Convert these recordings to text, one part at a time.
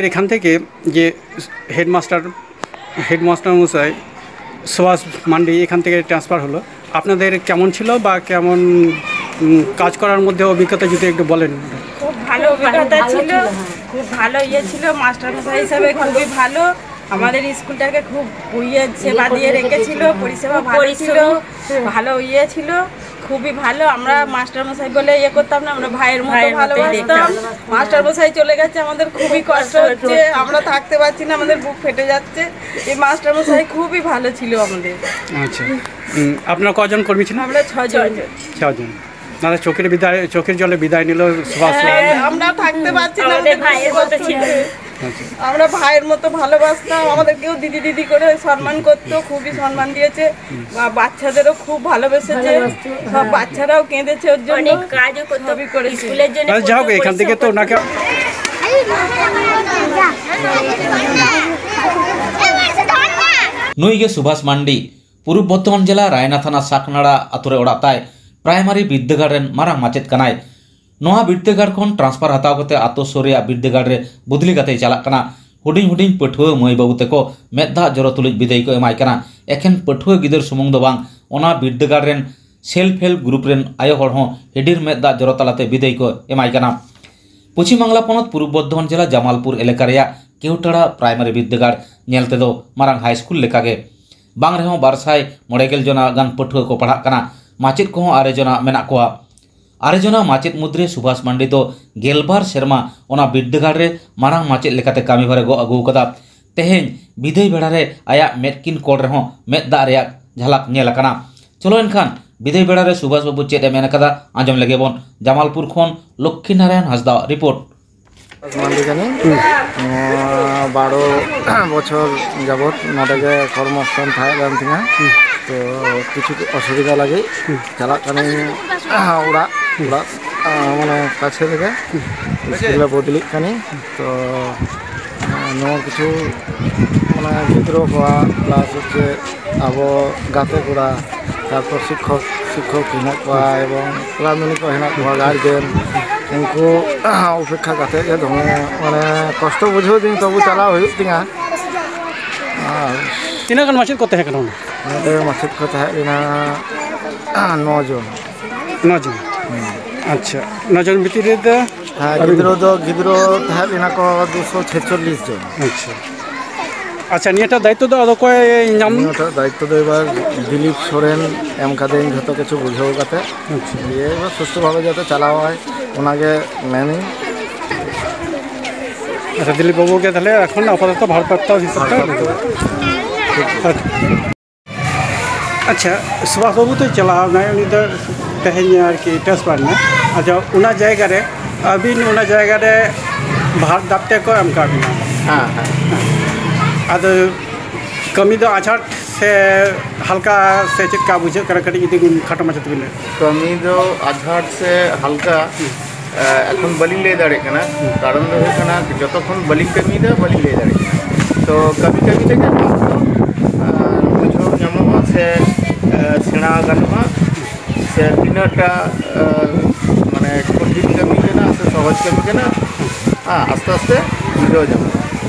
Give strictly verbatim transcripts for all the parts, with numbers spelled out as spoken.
এখান থেকে যে হেডমাস্টার হেডমাস্টার মশাই সুভাষ মান্ডি এখান থেকে ট্রান্সফার হলো, আপনাদের কেমন ছিল বা কেমন উম, কাজ করার মধ্যে অভিজ্ঞতা যদি একটু বলেন? খুব ভালো অভিজ্ঞতা ছিল। খুব ভালো ইয়ে ছিল, মাস্টার মশাই হিসাবে খুবই ভালো। আমাদের স্কুলটাকে খুব ইয়ে সেবা দিয়ে রেখেছিল, পরিষেবা ভালো ছিল, ভালো ইয়ে ছিল, খুবই ভালো। আমরা মাস্টার মশাই বলে ইয়ে করতাম না, আমরা ভাইয়ের মতো ভালোবাসতাম। মাস্টার মশাই চলে গেছে, আমাদের খুবই কষ্ট হচ্ছে, আমরা থাকতে পারছি না, আমাদের বুক ফেটে যাচ্ছে। এই মাস্টার মশাই খুবই ভালো ছিল আমাদের। আচ্ছা। উম, আপনারা কজন কর্মী ছিলেন? আমরা ছজন। ছজন। দাদা চোখের বিদায়, চোখের জলে বিদায় নিল সুভাষ। হ্যাঁ, আমরা থাকতে পারছি না, আমাদের ভাইয়ের মতো ছিল। আমরা ভাইয়ের মতো ভালোবাসতাম, আমাদেরকেও দিদি দিদি করে সম্মান করতো, খুবই সম্মান দিয়েছে। বা- বাচ্চাদেরও খুব ভালোবেসেছে, সব বাচ্চারাও কেঁদেছে ওর জন্য। অনেক কাজও করতো সবই করেছে। স্কুলের জন্য। আচ্ছা, যাও, এখান থেকে তো ওনাকে ᱱᱩᱭ ᱜᱮ ᱥᱩᱵᱷᱟᱥ ᱢᱟᱱᱰᱤ, ᱯᱩᱨᱩᱵ ᱵᱚᱨᱫᱷᱚᱢᱟᱱ ᱡᱮᱞᱟ ᱨᱟᱭᱱᱟ ᱛᱷᱟᱱᱟ ᱥᱟᱠᱱᱟᱲᱟ ᱟᱛᱳ ᱨᱮ ᱚᱲᱟᱜ ᱛᱟᱭ᱾ ᱯᱨᱟᱭᱢᱟᱨᱤ ᱵᱤᱨᱫᱟᱹᱜᱟᱲ ᱨᱮᱱ ᱢᱟᱨᱟᱝ ᱢᱟᱪᱮᱫ ᱠᱟᱱᱟᱭ᱾ ᱱᱚᱣᱟ ᱵᱤᱨᱫᱟᱹᱜᱟᱲ ᱠᱷᱚᱱ ᱴᱨᱟᱱᱥᱯᱷᱟᱨ ᱦᱟᱛᱟᱣ ᱠᱟᱛᱮ ᱟᱛᱳ ᱥᱩᱨ ᱨᱮᱭᱟᱜ ᱵᱤᱨᱫᱟᱹᱜᱟᱲ ᱨᱮ ᱵᱚᱫᱞᱤ ᱠᱟᱛᱮᱭ ᱪᱟᱞᱟᱜ ᱠᱟᱱᱟ᱾ ᱦᱩᱰᱤᱧ ᱦᱩᱰᱤᱧ ᱯᱟᱹᱴᱷᱩᱣᱟᱹ ᱢᱟᱹᱭ ᱵᱟᱹᱵᱩ ᱛᱮᱠᱚ ᱢᱮᱫ ᱫᱟᱜ ᱡᱚᱨᱚ ᱛᱩᱞᱩᱡ ᱵᱤᱫᱟᱹᱭ ᱠᱚ ᱮᱢᱟᱭ ᱠᱟᱱᱟ᱾ ᱮᱠᱷᱮᱱ ᱯᱟᱹᱴᱷᱩᱣᱟᱹ ᱜᱤᱫᱟᱹᱨ ᱥᱩᱢᱩᱝ ᱫᱚ ᱵᱟᱝ, ᱚᱱᱟ ᱵᱤᱨᱫᱟᱹᱜᱟᱲ ᱨᱮᱱ ᱥᱮᱞᱯ ᱦᱮᱞᱯ ᱜᱨᱩᱯ ᱨᱮᱱ ᱟᱭᱳ ᱦᱚᱲ ᱦᱚᱸ ᱦᱤᱰᱤᱨ ᱢᱮᱫ ᱫᱟᱜ ᱡᱚᱨᱚ ᱛᱟᱞᱟᱛᱮ ᱵᱤᱫᱟᱹᱭ ᱠᱚ ᱮᱢᱟᱭ ᱠᱟᱱᱟ᱾ ᱯᱚᱪᱷᱤᱢ ᱵᱟᱝᱞᱟ ᱯᱚᱱᱚᱛ ᱯᱩᱨᱩᱵ ᱵᱚᱨᱫᱷᱚᱢᱟᱱ ᱡᱮᱞᱟ ᱡᱟᱢᱟᱞᱯᱩᱨ ᱮᱞᱟᱠᱟ ᱨᱮᱭᱟᱜ ᱠᱮᱣᱴᱟᱲᱟ ᱯᱨᱟᱭᱢᱟᱨᱤ ᱵᱤᱨᱫᱟᱹᱜᱟᱲ ᱧᱮᱞ ᱛᱮᱫᱚ ᱢᱟᱨᱟᱝ ᱦᱟᱭ ᱥᱠᱩᱞ ᱞᱮᱠᱟᱜᱮ᱾ ᱵᱟᱝ ᱨᱮᱦᱚᱸ ᱵᱟᱨ ᱥᱟᱭ ᱢᱚᱬᱮ ᱜᱮᱞ ᱡᱚᱱᱟ ᱜᱟᱱ ᱯᱟᱹᱴᱷᱩᱣᱟᱹ ᱠᱚ ᱯᱟᱲᱦᱟᱜ ᱠᱟᱱᱟ᱾ ᱢᱟᱪᱮᱫ ᱠᱚᱦᱚᱸ ᱟᱨᱮ ᱡᱚᱱᱟ ᱢᱮᱱᱟᱜ ᱠᱚᱣᱟ᱾ ᱟᱨᱮ ᱡᱚᱱᱟ ᱢᱟᱪᱮᱫ ᱢᱩᱫᱽᱨᱮ ᱥᱩᱵᱷᱟᱥ ᱢᱟᱱᱰᱤ ᱫᱚ ᱜᱮᱞᱵᱟᱨ ᱥᱮᱨᱢᱟ ᱚᱱᱟ ᱵᱤᱨᱫᱟᱹᱜᱟᱲ ᱨᱮ ᱢᱟᱨᱟᱝ ᱢᱟᱪᱮᱫ ᱞᱮᱠᱟᱛᱮ ᱠᱟᱹᱢᱤ ᱦᱚᱨᱟ ᱜᱚᱜ ᱟᱹᱜᱩ ᱟᱠᱟᱫᱟ᱾ ᱛᱮᱦᱮᱧ ᱵᱤᱫᱟᱹᱭ ᱵᱮᱲᱟ ᱨᱮ ᱟᱭᱟᱜ ᱢᱮᱫ ᱠᱤᱱ ᱠᱚᱲ ᱨᱮᱦᱚᱸ ᱢᱮᱫ ᱫᱟᱜ ᱨᱮᱭᱟᱜ ᱡᱷᱟᱞᱟᱠ ᱧᱮᱞ ᱟᱠᱟᱱᱟ᱾ ᱪᱚᱞᱚ ᱮᱱᱠᱷᱟᱱ ᱵᱤᱫᱟᱹᱭ ᱵᱮᱲᱟ ᱨᱮ ᱥᱩᱵᱷᱟᱥ ᱵᱟᱹᱵᱩ ᱪᱮᱫ ᱮ ᱢᱮᱱ ᱟᱠᱟᱫᱟ, ᱟᱸᱡᱚᱢ ᱞᱮᱜᱮ ᱵᱚᱱ᱾ ᱡᱟᱢᱟᱞᱯᱩᱨ ᱠᱷᱚᱱ ᱞᱚᱠᱠᱷᱤ ᱱᱟᱨᱟᱭᱚᱱ ᱦᱟᱸᱥᱫᱟᱣᱟᱜ ᱨᱤᱯᱳᱨᱴ᱾ ᱢᱟᱱᱰᱤ ᱠᱟᱹᱱᱟᱹᱧ᱾ ᱱᱚᱣᱟ ᱵᱟᱨᱚ ᱵᱚᱪᱷᱚᱨ ᱡᱟᱵᱚᱛ ᱱᱚᱰᱮ ᱜᱮ ᱠᱚᱨᱢᱚᱥᱛᱷᱟᱱ ᱛᱟᱦᱮᱸ ᱠᱟᱱ ᱛᱤᱧᱟ᱾ ᱛᱚ ᱠᱤᱪᱷᱩ ᱚᱥᱩᱵᱤᱫᱷᱟ ᱞᱟᱹᱜᱤᱫ ᱪᱟᱞᱟᱜ ᱠᱟᱹᱱᱟᱹᱧ ᱚᱲᱟᱜ, ᱚᱲᱟᱜ ᱢᱟᱱᱮ ᱠᱟᱪᱷᱮ ᱨᱮᱜᱮ ᱥᱠᱩᱞ ᱨᱮ ᱵᱚᱫᱞᱤᱜ ᱠᱟᱹᱱᱟᱹᱧ᱾ ᱛᱚ ᱱᱚᱣᱟ ᱠᱤᱪᱷᱩ ᱢᱟᱱᱮ ᱜᱤᱫᱽᱨᱟᱹ ᱠᱚᱣᱟᱜ ᱯᱞᱟᱥ ᱦᱚᱪᱪᱷᱮ ᱟᱵᱚ ᱜᱟᱛᱮ ᱠᱚᱲᱟ, ᱛᱟᱨᱯᱚᱨ ᱥᱤᱠᱠᱷᱚᱠ ᱥᱤᱠᱠᱷᱚᱠ ᱦᱮᱱᱟᱜ ᱠᱚᱣᱟ ᱮᱵᱚᱝ ᱠᱞᱟᱵᱽ ᱢᱟᱹᱞᱤᱠ ᱠᱚ ᱦᱮᱱᱟᱜ ᱠᱚᱣᱟ, ᱜᱟᱨᱡᱮᱱ, ᱩᱱᱠᱩ ᱩᱯᱮᱠᱠᱷᱟ ᱠᱟᱛᱮ ᱜᱮ ᱫᱚᱢᱮ ᱢᱟᱱᱮ ᱠᱚᱥᱴᱚ ᱵᱩᱡᱷᱟᱹᱣ ᱫᱤᱧ, ᱛᱚᱵᱩ ᱪᱟᱞᱟᱣ ᱦᱩᱭᱩᱜ ᱛᱤᱧᱟ᱾ ᱟᱨ ᱛᱤᱱᱟᱹᱜ ᱜᱟᱱ ᱢᱟᱪᱮᱫ ᱠᱚ ᱛᱟᱦᱮᱸ ᱠᱟᱱᱟ ᱚᱸᱰᱮ? ᱱᱚᱰᱮ ᱢᱟᱪᱮᱫ ᱠᱚ ᱛᱟᱦᱮᱸ ᱞᱮᱱᱟ ᱱᱚ ᱡᱚᱱ᱾ ᱱᱚ ᱡᱚᱱ᱾ ᱟᱪᱪᱷᱟ, ᱱᱚ ᱡᱚᱱ ᱵᱷᱤᱛᱤᱨ ᱨᱮᱫᱚ ᱦᱮᱸ, ᱟᱹᱵᱤᱱ? ᱜᱤᱫᱽᱨᱟᱹ ᱫᱚ, ᱜᱤᱫᱽᱨᱟᱹ ᱛᱟᱦᱮᱸ ᱞᱮᱱᱟ ᱠᱚ ᱫᱩᱥᱚ ᱪᱷᱮᱪᱚᱞᱞᱤᱥ ᱡᱚᱱ᱾ ᱟᱪᱪᱷᱟ᱾ ᱟᱪᱪᱷᱟ, ᱱᱤᱭᱟᱹᱴᱟᱜ ᱫᱟᱭᱤᱛᱛᱚ ᱫᱚ ᱟᱫᱚ ᱚᱠᱚᱭ ᱧᱟᱢ? ᱱᱤᱭᱟᱹᱴᱟᱜ ᱫᱟᱭᱤᱛᱛᱚ ᱫᱚ ᱮᱵᱟᱨ ᱫᱤᱞᱤᱯ ᱥᱚᱨᱮᱱ ᱮᱢ ᱠᱟᱫᱮᱧ ᱡᱷᱚᱛᱚ ᱠᱤᱪᱷᱩ ᱵᱩᱡᱷᱟᱹᱣ ᱠᱟᱛᱮ᱾ ᱟᱪᱪᱷᱟ᱾ ᱫᱤᱭᱮ ᱮᱵᱟᱨ ᱥᱩᱥᱴᱷᱩ ᱵᱷᱟᱵᱮ ᱡᱟᱛᱮ ᱪᱟᱞᱟᱣᱟᱭ, ᱚᱱᱟᱜᱮ ᱢᱮᱱᱤᱧ᱾ ᱟᱪᱪᱷᱟ, ᱫᱤᱞᱤᱯ ᱵᱟᱹᱵᱩ ᱜᱮ ᱛᱟᱦᱞᱮ ᱮᱠᱷᱚᱱ ᱟᱯᱟᱛᱚᱛᱚ ᱵᱷᱟᱨᱯᱨᱟᱯᱛᱚ ᱦᱤᱥᱟᱹᱵ ᱛᱮ ᱵᱷᱟᱨᱯᱨᱟᱯᱛᱚ᱾ ᱟᱪᱪᱷᱟ᱾ ᱟᱪᱪᱷᱟ, ᱥᱩᱵᱷᱟᱥ ᱵᱟᱹᱵᱩ ᱛᱚᱭ ᱪᱟᱞᱟᱣ ᱮᱱᱟᱭ, ᱩᱱᱤ ᱫᱚ ᱛᱮᱦᱮᱧ ᱟᱨᱠᱤ transfer ᱮᱱᱟᱭ᱾ ᱟᱪᱪᱷᱟ, ᱚᱱᱟ ᱡᱟᱭᱜᱟ ᱨᱮ ᱟᱹᱵᱤᱱ ᱚᱱᱟ ᱡᱟᱭᱜᱟ ᱨᱮ ᱵᱷᱟᱨ ᱫᱟᱯᱛᱮ ᱠᱚ ᱮᱢ ᱠᱟᱜ ᱵᱤᱱᱟ᱾ ᱦᱮᱸ, ᱦᱮᱸ᱾ ᱟᱫᱚ ᱠᱟᱹᱢᱤ ᱫᱚ ᱟᱸᱡᱷᱟᱴ ᱥᱮ ᱦᱟᱞᱠᱟ ᱥᱮ ᱪᱮᱫ ᱞᱮᱠᱟ ᱵᱩᱡᱷᱟᱹᱜ ᱠᱟᱱᱟ, ᱠᱟᱹᱴᱤᱡ ᱡᱩᱫᱤ ᱵᱤᱱ ᱠᱷᱟᱴᱚ ᱢᱟᱪᱷᱟ ᱛᱮᱵᱤᱱ ᱞᱟᱹᱭᱟ? ᱠᱟᱹᱢᱤ ᱫᱚ ᱟᱸᱡᱷᱟᱴ ᱥᱮ ᱦᱟᱞᱠᱟ, ᱮ, ᱮᱠᱷᱚᱱ ᱵᱟᱹᱞᱤᱧ ᱞᱟᱹᱭ ᱫᱟᱲᱮᱭᱟᱜ ᱠᱟᱱᱟ᱾ ᱠᱟᱨᱚᱱ ᱫᱚ ᱦᱩᱭᱩᱜ ᱠᱟᱱᱟ, ᱡᱚᱛᱚᱠᱷᱚᱱ ᱵᱟᱹᱞᱤᱧ ᱠᱟᱹᱢᱤᱭᱮᱫᱟ, ᱵᱟᱹᱞᱤᱧ ᱞᱟᱹᱭ ᱫᱟᱲᱮᱭᱟᱜ ᱠᱟᱱᱟ᱾ ᱛᱚ, ᱠᱟᱹᱢᱤ ᱠᱟᱹᱢᱤ ᱛᱮᱜᱮ ᱵᱷᱟᱵᱽ ᱫᱚ, ᱮ, ᱵᱩᱡᱷᱟᱹᱣ ᱧᱟᱢᱚᱜᱼᱟ ᱥᱮ, ᱮ, ᱥᱮᱬᱟ ᱜᱟᱱᱚᱜᱼᱟ ᱥᱮ ᱛᱤᱱᱟᱹᱜᱴᱟ, ᱮ, ᱢᱟᱱᱮ, ᱠᱚᱴᱷᱤᱱ ᱠᱟᱹᱢᱤ ᱠᱟᱱᱟ ᱥᱮ ᱥᱚᱦᱚᱡᱽ ᱠᱟᱹᱢᱤ ᱠᱟᱱᱟ, ᱦᱮᱸ, ᱟᱥᱛᱮ ᱟᱥᱛᱮ ᱵᱩᱡᱷᱟᱹᱣ ᱧᱟᱢᱚᱜᱼᱟ᱾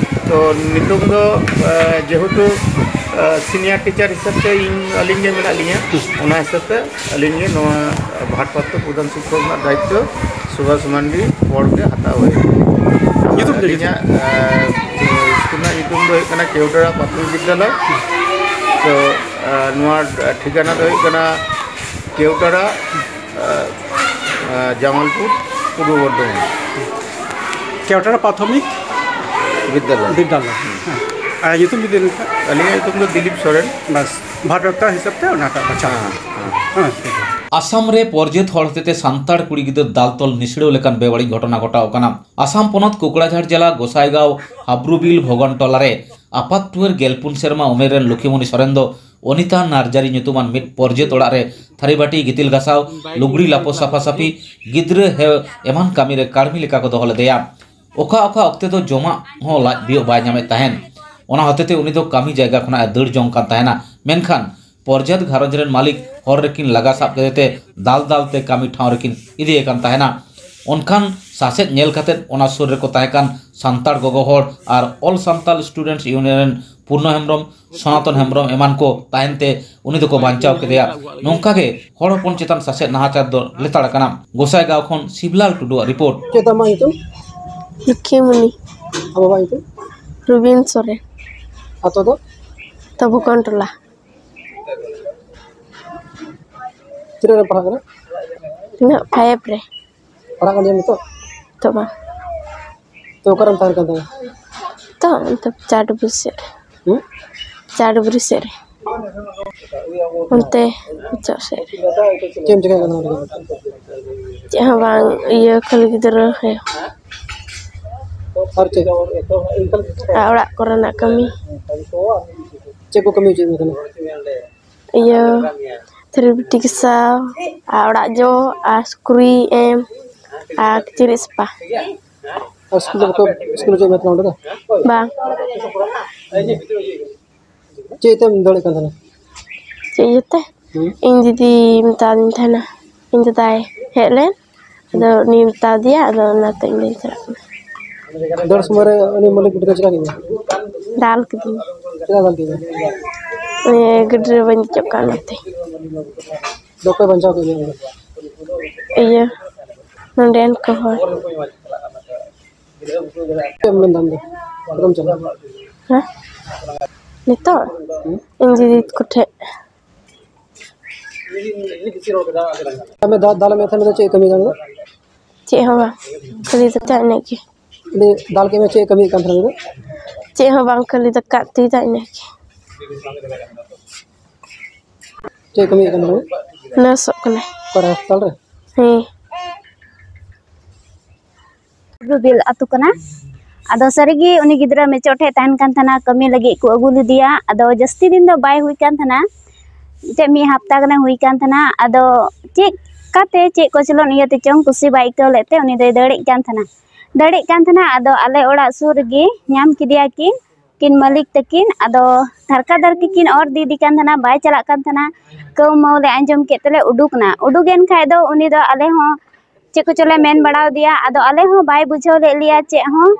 ᱛᱚ, ᱱᱤᱛᱚᱝ ᱫᱚ, ᱮ, ᱡᱮᱦᱮᱛᱩ, ᱮ, senior teacher ᱦᱤᱥᱟᱹᱵ ᱛᱮ ᱤᱧ, ᱟᱹᱞᱤᱧ ᱜᱮ ᱢᱮᱱᱟᱜ ᱞᱤᱧᱟ, ᱚᱱᱟ ᱦᱤᱥᱟᱹᱵ ᱛᱮ ᱟᱹᱞᱤᱧ ᱜᱮ ᱱᱚᱣᱟ ᱵᱷᱟᱨᱯᱨᱟᱯᱛᱚ ᱯᱨᱚᱫᱷᱟᱱ ᱥᱤᱠᱠᱷᱚᱠ ᱨᱮᱱᱟᱜ ᱫᱟᱭᱤᱛᱛᱚ ᱥᱩᱵᱷᱟᱥ ᱢᱟᱱᱰᱤ ᱯᱚᱨ ᱜᱮ ᱦᱟᱛᱟᱣ ᱦᱩᱭ ᱮᱱᱟ᱾ ᱧᱩᱛᱩᱢ ᱫᱚ ᱪᱮᱫ? ᱟᱹᱞᱤᱧᱟᱜ, ᱮ, ᱥᱠᱩᱞ ᱨᱮᱱᱟᱜ ᱧᱩᱛᱩᱢ ᱫᱚ ᱦᱩᱭᱩᱜ ᱠᱟᱱᱟ ᱠᱮᱣᱴᱟᱲᱟ ᱯᱨᱟᱛᱷᱚᱢᱤᱠ ᱵᱤᱫᱽᱫᱟᱞᱚᱭ᱾ ᱛᱚ, ᱮ, ᱱᱚᱣᱟ ᱴᱷᱤᱠᱟᱱᱟ ᱫᱚ ᱦᱩᱭᱩᱜ ᱠᱟᱱᱟ ᱠᱮᱣᱴᱟᱲᱟ, ᱮ, ᱮ, ᱡᱟᱢᱟᱞᱯᱩᱨ, ᱯᱩᱨᱵᱚ ᱵᱚᱨᱫᱷᱚᱢᱟᱱ᱾ ᱠᱮᱣᱴᱟᱲᱟ ᱯᱨᱟᱛᱷᱚᱢᱤᱠ ᱵᱤᱫᱽᱫᱟᱞᱚᱭ᱾ ᱵᱤᱫᱽᱫᱟᱞᱚᱭ᱾ ᱦᱮᱸ᱾ ᱟᱨ ᱧᱩᱛᱩᱢ ᱡᱩᱫᱤ ᱞᱤᱧ ᱢᱮᱱᱠᱷᱟᱱ? ᱟᱹᱞᱤᱧᱟᱜ ᱧᱩᱛᱩᱢ ᱫᱚ ᱫᱤᱞᱤᱯ ᱥᱚᱨᱮᱱ᱾ ᱵᱟᱥ, ᱵᱷᱟᱨᱯᱨᱟᱯᱛᱚ ᱦᱤᱥᱟᱹᱵ ᱛᱮ ᱚᱱᱟᱴᱟᱜ ᱵᱟᱪᱷᱟᱣ᱾ ᱦᱮᱸ, ᱦᱮᱸ᱾ ᱦᱮᱸ᱾ ᱟᱥᱟᱢ ᱨᱮ ᱯᱚᱨᱡᱟᱹᱛ ᱦᱚᱲ ᱦᱚᱛᱮᱛᱮ ᱥᱟᱱᱛᱟᱲ ᱠᱩᱲᱤ ᱜᱤᱫᱟᱹᱨ ᱫᱟᱞ ᱛᱚᱞ ᱱᱤᱥᱲᱟᱹᱣ ᱞᱮᱠᱟᱱ ᱵᱮᱵᱟᱹᱲᱤᱡ ᱜᱷᱚᱴᱚᱱᱟ ᱜᱷᱚᱴᱟᱣ ᱟᱠᱟᱱᱟ᱾ ᱟᱥᱟᱢ ᱯᱚᱱᱚᱛ ᱠᱳᱠᱲᱟᱡᱷᱟᱲ ᱡᱮᱞᱟ ᱜᱚᱥᱟᱭᱜᱟᱸᱣ ᱦᱟᱵᱽᱨᱩᱵᱤᱞ ᱵᱷᱚᱜᱚᱱ ᱴᱚᱞᱟ ᱨᱮ ᱟᱯᱟᱛ ᱴᱩᱣᱟᱹᱨ ᱜᱮᱞᱯᱩᱱ ᱥᱮᱨᱢᱟ ᱩᱢᱮᱨ ᱨᱮᱱ ᱞᱚᱠᱷᱤᱢᱚᱱᱤ ᱥᱚᱨᱮᱱ ᱫᱚ ᱚᱱᱤᱛᱟ ᱱᱟᱨᱡᱟᱨᱤ ᱧᱩᱛᱩᱢᱟᱱ ᱢᱤᱫ ᱯᱚᱨᱡᱟᱹᱛ ᱚᱲᱟᱜ ᱨᱮ ᱛᱷᱟᱹᱨᱤ ᱵᱟᱹᱴᱤ, ᱜᱤᱛᱤᱞ ᱜᱷᱟᱥᱟᱣ, ᱞᱩᱜᱽᱲᱤ ᱞᱟᱯᱚ ᱥᱟᱯᱷᱟ ᱥᱟᱹᱯᱷᱤ, ᱜᱤᱫᱽᱨᱟᱹ ᱦᱮᱣ ᱮᱢᱟᱱ ᱠᱟᱹᱢᱤ ᱨᱮ ᱠᱟᱹᱲᱢᱤ ᱞᱮᱠᱟ ᱠᱚ ᱫᱚᱦᱚ ᱞᱮᱫᱮᱭᱟ᱾ ᱚᱠᱟ ᱚᱠᱟ ᱚᱠᱛᱮ ᱫᱚ ᱡᱚᱢᱟᱜ ᱦᱚᱸ ᱞᱟᱡ ᱵᱤᱭᱳᱜ ᱵᱟᱭ ᱧᱟᱢᱮᱫ ᱛᱟᱦᱮᱱ᱾ ᱚᱱᱟ ᱦᱚᱛᱮᱛᱮ ᱩᱱᱤ ᱫᱚ ᱠᱟᱹᱢᱤ ᱡᱟᱭᱜᱟ ᱠᱷᱚᱱᱟᱜ ᱮ ᱫᱟᱹᱲ ᱡᱚᱝ ᱠᱟᱱ ᱛᱟᱦᱮᱱᱟ᱾ ᱢᱮᱱᱠᱷᱟᱱ ᱯᱚᱨᱡᱟᱛ ᱜᱷᱟᱨᱚᱸᱡᱽ ᱨᱮᱱ ᱢᱟᱹᱞᱤᱠ ᱦᱚᱨ ᱨᱮᱠᱤᱱ ᱞᱟᱜᱟ ᱥᱟᱵ ᱠᱮᱫᱮ ᱛᱮ ᱫᱟᱞ ᱫᱟᱞ ᱛᱮ ᱠᱟᱹᱢᱤ ᱴᱷᱟᱶ ᱨᱮᱠᱤᱱ ᱤᱫᱤᱭᱮ ᱠᱟᱱ ᱛᱟᱦᱮᱱᱟ᱾ ᱚᱱᱠᱟᱱ ᱥᱟᱥᱮᱛ ᱧᱮᱞ ᱠᱟᱛᱮ ᱚᱱᱟ ᱥᱩᱨ ᱨᱮᱠᱚ ᱛᱟᱦᱮᱸ ᱠᱟᱱ ᱥᱟᱱᱛᱟᱲ ᱜᱚᱜᱚ ᱦᱚᱲ ᱟᱨ All Santal Students Union ᱨᱮᱱ ᱯᱩᱨᱱᱚ ᱦᱮᱢᱵᱨᱚᱢ, ᱥᱚᱱᱟᱛᱚᱱ ᱦᱮᱢᱵᱨᱚᱢ ᱮᱢᱟᱱ ᱠᱚ ᱛᱟᱦᱮᱱ ᱛᱮ ᱩᱱᱤ ᱫᱚᱠᱚ ᱵᱟᱧᱪᱟᱣ ᱠᱮᱫᱮᱭᱟ᱾ ᱱᱚᱝᱠᱟ ᱜᱮ ᱦᱚᱲ ᱦᱚᱯᱚᱱ ᱪᱮᱛᱟᱱ ᱥᱟᱥᱮᱛ ᱱᱟᱦᱟᱪᱟᱨ ᱫᱚ ᱞᱮᱛᱟᱲ ᱟᱠᱟᱱᱟ᱾ ᱜᱚᱥᱟᱭᱜᱟᱸᱣ ᱠᱷᱚᱱ ᱥᱤᱵᱞᱟᱞ ᱴᱩᱰᱩᱣᱟᱜ ᱨᱤᱯᱳᱨᱴ᱾ ᱪᱮᱫ ᱛᱟᱢ ᱢᱟ ᱧᱩᱛᱩᱢ? ᱞᱚᱠᱠᱷᱤᱢᱩᱱᱤ᱾ ᱟᱢ ᱵᱟᱵᱟᱣᱟᱜ ᱧᱩᱛᱩᱢ? ᱨᱚᱵᱤᱱ ᱥᱚᱨᱮᱱ᱾ ᱟᱛᱳ ᱫᱚ? ᱛᱟᱵᱩᱠᱚᱱ ᱴᱚᱞᱟ᱾ ᱛᱤᱱᱟᱹᱜ ᱨᱮᱢ ᱯᱟᱲᱦᱟᱜ ᱠᱟᱱᱟ? ᱛᱤᱱᱟᱹᱜ? ᱯᱷᱟᱭᱤᱵᱷ ᱨᱮ᱾ ᱯᱟᱲᱦᱟᱜ ᱠᱟᱱ ᱜᱮᱭᱟᱢ ᱱᱤᱛᱚᱜ? ᱱᱤᱛᱚᱜ ᱵᱟᱝ᱾ ᱛᱚ ᱚᱠᱟᱨᱮᱢ ᱛᱟᱦᱮᱱ ᱠᱟᱱ ᱛᱟᱦᱮᱸᱱᱟ? ᱛᱚ ᱚᱱᱛᱮ ᱪᱟᱰᱵᱩᱨᱤ ᱥᱮᱫ ᱨᱮ᱾ ᱦᱩᱸ? ᱪᱟᱰᱵᱩᱨᱤ ᱥᱮᱫ ᱨᱮ᱾ ᱚᱱᱛᱮ ᱚᱪᱚᱜ ᱥᱮᱫ ᱨᱮ᱾ ᱪᱮᱫ ᱮᱢ ᱪᱮᱠᱟᱭ ᱠᱟᱱᱟ ᱚᱸᱰᱮ ᱫᱚ? ᱪᱮᱫ ᱦᱚᱸ ᱵᱟᱝ, ᱤᱭᱟᱹ ᱠᱷᱟᱹᱞᱤ ᱜᱤᱫᱽᱨᱟᱹ ᱦᱮᱸ᱾ ᱟᱨ ᱪᱮᱫ? ᱟᱨ ᱚᱲᱟᱜ ᱠᱚᱨᱮᱱᱟᱜ ᱠᱟᱹᱢᱤ᱾ ᱪᱮᱫ ᱠᱚ ᱠᱟᱹᱢᱤ ᱦᱚᱪᱚᱭᱮᱫ ᱢᱮ ᱛᱟᱦᱮᱱᱟ? ᱤᱭᱟᱹ ᱛᱷᱟᱹᱨᱤ ᱵᱟᱹᱴᱤ ᱜᱟᱥᱟᱣ ᱟᱨ ᱚᱲᱟᱜ ᱡᱚᱜ ᱟᱨ ᱥᱩᱠᱨᱤ ᱮᱢ ᱟᱨ ᱠᱤᱪᱨᱤᱡ ᱥᱟᱯᱷᱟ᱾ ᱟᱨ ᱥᱠᱩᱞ ᱫᱚ ᱵᱟᱠᱚ ᱥᱠᱩᱞ ᱦᱚᱪᱚᱭᱮᱫ ᱢᱮ ᱛᱟᱦᱮᱱᱟ ᱚᱸᱰᱮ ᱫᱚ? ᱵᱟᱝ᱾ ᱪᱮᱫ ᱛᱮᱢ ᱫᱟᱹᱲᱮᱫ ᱠᱟᱱ ᱛᱟᱦᱮᱱᱟ? ᱪᱮᱫ ᱤᱭᱟᱹᱛᱮ? ᱦᱩᱸ? ᱤᱧ ᱫᱤᱫᱤ ᱢᱮᱛᱟᱫᱤᱧ ᱛᱟᱦᱮᱱᱟ, ᱤᱧ ᱫᱟᱫᱟᱭ ᱦᱮᱡ ᱞᱮᱱ, ᱟᱫᱚ ᱩᱱᱤ ᱢᱮᱛᱟ ᱫᱮᱭᱟ, ᱟᱫᱚ ᱚᱱᱟᱛᱮ ᱤᱧ ᱫᱚᱧ ᱪᱟᱞᱟᱜ ᱠᱟᱱᱟ᱾ ᱫᱟᱹᱲ ᱥᱚᱢᱚᱭ ᱨᱮ ᱩᱱᱤ ᱢᱟᱹᱞᱤᱠ ᱵᱩᱰᱷᱤ ᱫᱚ ᱪᱮᱫᱟᱜ ᱠᱮᱫ ᱢᱮᱭᱟ? ᱫᱟᱞ ᱠᱤᱫᱤᱧ᱾ ᱪᱮᱫᱟᱜ ᱫᱟᱞ ᱠᱮᱫ ᱢᱮᱭᱟ? ᱩᱱᱤ ᱜᱟᱹᱰᱤ ᱨᱮ ᱵᱟᱹᱧ ᱫᱮᱡᱚᱜ ᱠᱟᱱ ᱚᱱᱟᱛᱮ᱾ ᱟᱫᱚ ᱚᱠᱚᱭ ᱵᱟᱧᱪᱟᱣ ᱠᱮᱫ ᱢᱮᱭᱟ ᱩᱱᱤ ᱫᱚ? ᱤᱭᱟᱹ, ᱱᱚᱰᱮᱱ ᱠᱚ ᱦᱚᱲ᱾ ᱪᱮᱫ ᱮᱢ ᱢᱮᱱᱫᱟ ᱟᱢ ᱫᱚ? ᱪᱮᱫᱟᱜ ᱮᱢ ᱪᱟᱞᱟᱜᱼᱟ? ᱦᱮᱸ? ᱱᱤᱛᱚᱜ? ᱦᱩᱸ? ᱤᱧ ᱫᱤᱫᱤ ᱛᱟᱠᱚ ᱴᱷᱮᱡ᱾ ᱟᱢᱮ ᱫᱟ-, ᱫᱟᱞ ᱢᱮ ᱛᱟᱦᱮᱸ ᱫᱚ ᱪᱮᱫ ᱠᱟᱹᱢᱤ ᱠᱟᱱᱟ? ᱪᱮᱫ ᱦᱚᱸ ᱵᱟᱝ, ᱠᱷᱟᱹᱞᱤ ᱫᱟᱠᱟ ᱮᱱᱮᱡ ᱜᱮ᱾ ᱩᱱᱤ ᱫᱟᱞ ᱠᱮᱫ ᱢᱮ, ᱪᱮᱫ ᱠᱟᱹᱢᱤᱭᱮᱫ ᱠᱟᱱ ᱛᱟᱦᱮᱱᱟ ᱩᱱᱤ ᱫᱚ? ᱪᱮᱫ ᱦᱚᱸ ᱵᱟᱝ, ᱠᱷᱟᱹᱞᱤ ᱫᱟᱠᱟ ᱩᱛᱩᱭᱮᱫᱟ ᱤᱱᱟᱹ ᱜᱮ᱾ ᱪᱮᱫ ᱠᱟᱹᱢᱤᱭᱮᱫ ᱠᱟᱱ ᱛᱟᱦᱮᱱᱟ? ᱱᱟᱨᱥᱚᱜ ᱠᱟᱱᱟᱭ᱾ ᱚᱠᱟᱨᱮ, ᱦᱟᱥᱯᱟᱛᱟᱞ ᱨᱮ? ᱦᱮᱸ᱾ ᱨᱩᱵᱤᱞ ᱟᱹᱛᱩ ᱠᱟᱱᱟ᱾ ᱟᱫᱚ ᱥᱟᱹᱨᱤᱜᱮ ᱩᱱᱤ ᱜᱤᱫᱽᱨᱟᱹ ᱢᱮᱪᱚᱫ ᱴᱷᱮᱡ ᱛᱟᱦᱮᱱ ᱠᱟᱱ ᱛᱟᱦᱮᱱᱟ, ᱠᱟᱹᱢᱤ ᱞᱟᱹᱜᱤᱫ ᱠᱚ ᱟᱹᱜᱩ ᱞᱮᱫᱮᱭᱟ᱾ ᱟᱫᱚ ᱡᱟᱹᱥᱛᱤ ᱫᱤᱱ ᱫᱚ ᱵᱟᱭ ᱦᱩᱭ ᱠᱟᱱ ᱛᱟᱦᱮᱱᱟ, ᱮᱱᱛᱮᱫ ᱢᱤᱫ ᱦᱟᱯᱛᱟ ᱜᱟᱱᱮ ᱦᱩᱭ ᱠᱟᱱ ᱛᱟᱦᱮᱱᱟ᱾ ᱟᱫᱚ ᱪᱮᱫ ᱠᱟᱛᱮ ᱪᱮᱫ ᱠᱚᱪᱞᱚᱱ ᱤᱭᱟᱹᱛᱮ ᱪᱚᱝ ᱠᱩᱥᱤ ᱵᱟᱭ ᱟᱹᱭᱠᱟᱹᱣ ᱞᱮᱫ ᱛᱮ ᱩᱱᱤ ᱫᱚᱭ ᱫᱟᱹᱲᱮᱫ ᱠᱟᱱ ᱛᱟᱦᱮᱱᱟ, ᱫᱟᱹᱲᱮᱫ ᱠᱟᱱ ᱛᱟᱦᱮᱱᱟ᱾ ᱟᱫᱚ ᱟᱞᱮ ᱚᱲᱟᱜ ᱥᱩᱨ ᱨᱮᱜᱮ ᱧᱟᱢ ᱠᱮᱫᱮᱭᱟ ᱠᱤᱱ᱾ ᱠᱤᱱ ᱢᱟᱹᱞᱤᱠ ᱛᱟᱹᱠᱤᱱ᱾ ᱟᱫᱚ ᱫᱷᱟᱨᱠᱟ ᱫᱷᱟᱨᱠᱤ ᱠᱤᱱ ᱚᱨ ᱤᱫᱤᱭᱮᱫᱮ ᱠᱟᱱ ᱛᱟᱦᱮᱱᱟ, ᱵᱟᱭ ᱪᱟᱞᱟᱜ ᱠᱟᱱ ᱛᱟᱦᱮᱱᱟ᱾ ᱠᱟᱹᱣ ᱢᱟᱹᱣ ᱞᱮ ᱟᱸᱡᱚᱢ ᱠᱮᱫ ᱛᱮᱞᱮ ᱩᱰᱩᱠ ᱮᱱᱟ᱾ ᱩᱰᱩᱠ ᱮᱱ ᱠᱷᱟᱡ ᱫᱚ ᱩᱱᱤ ᱫᱚ ᱟᱞᱮ ᱦᱚᱸ ᱪᱮᱫ ᱠᱚᱪᱚ ᱞᱮ ᱢᱮᱱ ᱵᱟᱲᱟ ᱟᱫᱮᱭᱟ᱾ ᱟᱫᱚ ᱟᱞᱮ ᱦᱚᱸ ᱵᱟᱭ ᱵᱩᱡᱷᱟᱹᱣ ᱞᱮᱫ ᱞᱮᱭᱟ ᱪᱮᱫ ᱦᱚᱸ,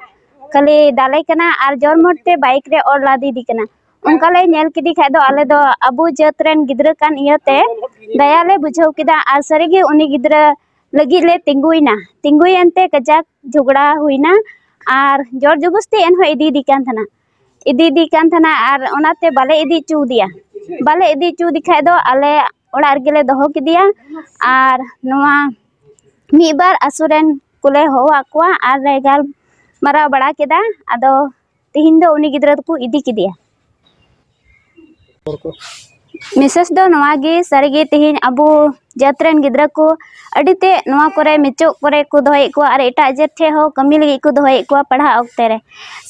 ᱠᱷᱟᱹᱞᱤ ᱫᱟᱞᱮ ᱠᱟᱱᱟ ᱟᱨ ᱡᱳᱨ ᱢᱚᱴ ᱛᱮ ᱵᱟᱭᱤᱠ ᱨᱮ ᱚᱨ ᱞᱟᱫᱮ ᱤᱫᱤ ᱠᱟᱱᱟ᱾ ᱚᱱᱠᱟ ᱞᱮ ᱧᱮᱞ ᱠᱮᱫᱮ ᱠᱷᱟᱡ ᱫᱚ ᱟᱞᱮ ᱫᱚ ᱟᱵᱚ ᱡᱟᱹᱛ ᱨᱮᱱ ᱜᱤᱫᱽᱨᱟᱹ ᱠᱟᱱ ᱤᱭᱟᱹᱛᱮ ᱫᱟᱭᱟ ᱞᱮ ᱵᱩᱡᱷᱟᱹᱣ ᱠᱮᱫᱟ᱾ ᱟᱨ ᱥᱟᱹᱨᱤᱜᱮ ᱩᱱᱤ ᱜᱤᱫᱽᱨᱟᱹ ᱞᱟᱹᱜᱤᱫ ᱞᱮ ᱛᱤᱸᱜᱩᱭᱮᱱᱟ᱾ ᱛᱤᱸᱜᱩᱭᱮᱱ ᱛᱮ ᱠᱟᱡᱟᱠ ᱡᱷᱚᱜᱽᱲᱟ ᱦᱩᱭᱱᱟ ᱟᱨ ᱡᱳᱨ ᱡᱚᱵᱚᱥᱛᱤ ᱮᱱᱦᱚᱸ ᱤᱫᱤᱭᱮᱫᱮ ᱠᱟᱱ ᱛᱟᱦᱮᱱᱟ᱾ ᱤᱫᱤᱭᱮᱫᱮ ᱠᱟᱱ ᱛᱟᱦᱮᱱᱟ ᱟᱨ ᱚᱱᱟᱛᱮ ᱵᱟᱞᱮ ᱤᱫᱤ ᱦᱚᱪᱚ ᱟᱫᱮᱭᱟ᱾ ᱵᱟᱞᱮ ᱤᱫᱤ ᱦᱚᱪᱚ ᱟᱫᱮ ᱠᱷᱟᱡ ᱫᱚ ᱟᱞᱮ ᱚᱲᱟᱜ ᱨᱮᱜᱮ ᱞᱮ ᱫᱚᱦᱚ ᱠᱮᱫᱮᱭᱟ᱾ ᱟᱨ ᱱᱚᱣᱟ ᱢᱤᱫ ᱵᱟᱨ ᱟᱹᱛᱩ ᱨᱮᱱ ᱠᱚᱞᱮ ᱦᱚᱦᱚᱣᱟᱫ ᱠᱚᱣᱟ ᱟᱨ ᱞᱮ ᱜᱟᱞᱢᱟᱨᱟᱣ ᱵᱟᱲᱟ ᱠᱮᱫᱟ᱾ ᱟᱫᱚ ᱛᱤᱦᱤᱧ ᱫᱚ ᱩᱱᱤ ᱜᱤᱫᱽᱨᱟᱹ ᱫᱚᱠᱚ ᱤᱫᱤ ᱠᱮᱫᱮᱭᱟ᱾ ᱢᱮᱥᱮᱡᱽ ᱫᱚ ᱱᱚᱣᱟ ᱜᱮ, ᱥᱟᱹᱨᱤᱜᱮ ᱛᱤᱦᱤᱧ ᱟᱵᱚ ᱡᱟᱹᱛ ᱨᱮᱱ ᱜᱤᱫᱽᱨᱟᱹ ᱠᱚ ᱟᱹᱰᱤ ᱛᱮ ᱱᱚᱣᱟ ᱠᱚᱨᱮ ᱢᱮᱪᱚᱜ ᱠᱚᱨᱮ ᱠᱚ ᱫᱚᱦᱚᱭᱮᱫ ᱠᱚᱣᱟ ᱟᱨ ᱮᱴᱟᱜ ᱡᱟᱹᱛ ᱴᱷᱮᱱ ᱦᱚᱸ ᱠᱟᱹᱢᱤ ᱞᱟᱹᱜᱤᱫ ᱠᱚ ᱫᱚᱦᱚᱭᱮᱫ ᱠᱚᱣᱟ ᱯᱟᱲᱦᱟᱜ ᱚᱠᱛᱮ ᱨᱮ᱾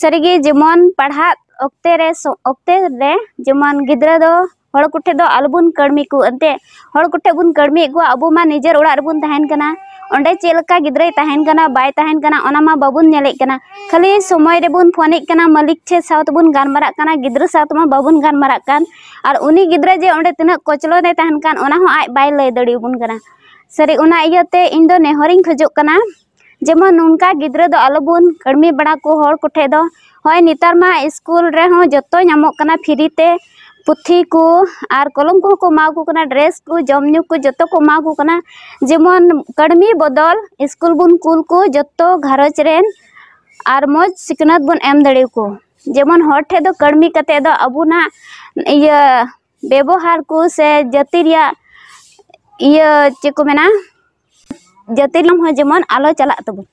ᱥᱟᱹᱨᱤᱜᱮ ᱡᱮᱢᱚᱱ ᱯᱟᱲᱦᱟᱜ ᱚᱠᱛᱮ ᱨᱮ ᱥᱚ- ᱚᱠᱛᱮ ᱨᱮ ᱡᱮᱢᱚᱱ ᱜᱤᱫᱽᱨᱟᱹ ᱫᱚ ᱦᱚᱲ ᱠᱚᱴᱷᱮᱱ ᱫᱚ ᱟᱞᱚᱵᱚᱱ ᱠᱟᱹᱲᱢᱤ ᱠᱚ, ᱮᱱᱛᱮ ᱦᱚᱲ ᱠᱚᱴᱷᱮᱱ ᱵᱚᱱ ᱠᱟᱹᱲᱢᱤᱭᱮᱫ ᱠᱚᱣᱟ᱾ ᱟᱵᱚ ᱢᱟ ᱱᱤᱡᱮᱨ ᱚᱲᱟᱜ ᱨᱮᱵᱚᱱ ᱛᱟᱦᱮᱱ ᱠᱟᱱᱟ, ᱚᱸᱰᱮ ᱪᱮᱫ ᱞᱮᱠᱟ ᱜᱤᱫᱽᱨᱟᱹᱭ ᱛᱟᱦᱮᱱ ᱠᱟᱱᱟ ᱵᱟᱭ ᱛᱟᱦᱮᱱ ᱠᱟᱱᱟ ᱚᱱᱟ ᱢᱟ ᱵᱟᱵᱚᱱ ᱧᱮᱞᱮᱫ ᱠᱟᱱᱟ᱾ ᱠᱷᱟᱹᱞᱤ ᱥᱚᱢᱚᱭ ᱨᱮᱵᱚᱱ ᱯᱷᱳᱱᱮᱫ ᱠᱟᱱᱟ, ᱢᱟᱹᱞᱤᱠ ᱴᱷᱮᱱ ᱥᱟᱶ ᱛᱮᱵᱚᱱ ᱜᱟᱞᱢᱟᱨᱟᱜ ᱠᱟᱱᱟ, ᱜᱤᱫᱽᱨᱟᱹ ᱥᱟᱶ ᱛᱮᱢᱟ ᱵᱟᱵᱚᱱ ᱜᱟᱞᱢᱟᱨᱟᱜ ᱠᱟᱱ᱾ ᱟᱨ ᱩᱱᱤ ᱜᱤᱫᱽᱨᱟᱹ ᱡᱮ ᱚᱸᱰᱮ ᱛᱤᱱᱟᱹᱜ ᱠᱚᱪᱞᱚᱱ ᱮ ᱛᱟᱦᱮᱱ ᱠᱟᱱ ᱚᱱᱟ ᱦᱚᱸ ᱟᱡ ᱵᱟᱭ ᱞᱟᱹᱭ ᱫᱟᱲᱮᱭᱟᱵᱚᱱ ᱠᱟᱱᱟ᱾ ᱥᱟᱹᱨᱤ, ᱚᱱᱟ ᱤᱭᱟᱹᱛᱮ ᱤᱧ ᱫᱚ ᱱᱮᱦᱚᱨᱤᱧ ᱠᱷᱚᱡᱚᱜ ᱠᱟᱱᱟ ᱡᱮᱢᱚᱱ ᱱᱚᱝᱠᱟ ᱜᱤᱫᱽᱨᱟᱹ ᱫᱚ ᱟᱞᱚᱵᱚᱱ ᱠᱟᱹᱲᱢᱤ ᱵᱟᱲᱟ ᱠᱚ ᱦᱚᱲ ᱠᱚᱴᱷᱮᱡ ᱫᱚ᱾ ᱦᱳᱭ, ᱱᱮᱛᱟᱨ ᱢᱟ ᱥᱠᱩᱞ ᱨᱮᱦᱚᱸ ᱡᱚᱛᱚ ᱧᱟᱢᱚᱜ ᱠᱟᱱᱟ ᱯᱷᱨᱤ ᱛᱮ, ᱯᱩᱛᱷᱤ ᱠᱚ ᱟᱨ ᱠᱚᱞᱚᱢ ᱠᱚᱦᱚᱸ ᱠᱚ ᱮᱢᱟ ᱠᱚ ᱠᱟᱱᱟ, ᱰᱨᱮᱥ ᱠᱚ, ᱡᱚᱢ ᱧᱩ ᱠᱚ ᱡᱚᱛᱚ ᱠᱚ ᱮᱢᱟ ᱠᱚ ᱠᱟᱱᱟ᱾ ᱡᱮᱢᱚᱱ ᱠᱟᱹᱲᱢᱤ ᱵᱚᱫᱚᱞ ᱥᱠᱩᱞ ᱵᱚᱱ ᱠᱩᱞ ᱠᱚ ᱡᱚᱛᱚ ᱜᱷᱟᱨᱚᱸᱡᱽ ᱨᱮᱱ, ᱟᱨ ᱢᱚᱡᱽ ᱥᱤᱠᱷᱱᱟᱹᱛ ᱵᱚᱱ ᱮᱢ ᱫᱟᱲᱮᱭᱟᱠᱚ᱾ ᱡᱮᱢᱚᱱ ᱦᱚᱲ ᱴᱷᱮᱡ ᱫᱚ ᱠᱟᱹᱲᱢᱤ ᱠᱟᱛᱮ ᱫᱚ ᱟᱵᱚᱱᱟᱜ ᱤᱭᱟᱹ ᱵᱮᱵᱚᱦᱟᱨ ᱠᱚ ᱥᱮ ᱡᱟᱹᱛᱤ ᱨᱮᱭᱟᱜ ᱤᱭᱟᱹ ᱪᱮᱫ ᱠᱚ ᱢᱮᱱᱟ, ᱡᱟᱹᱛᱤ ᱨᱮᱭᱟᱜ ᱦᱚᱸ ᱡᱮᱢᱚᱱ ᱟᱞᱚ ᱪᱟᱞᱟᱜ ᱛᱟᱵᱚᱱ᱾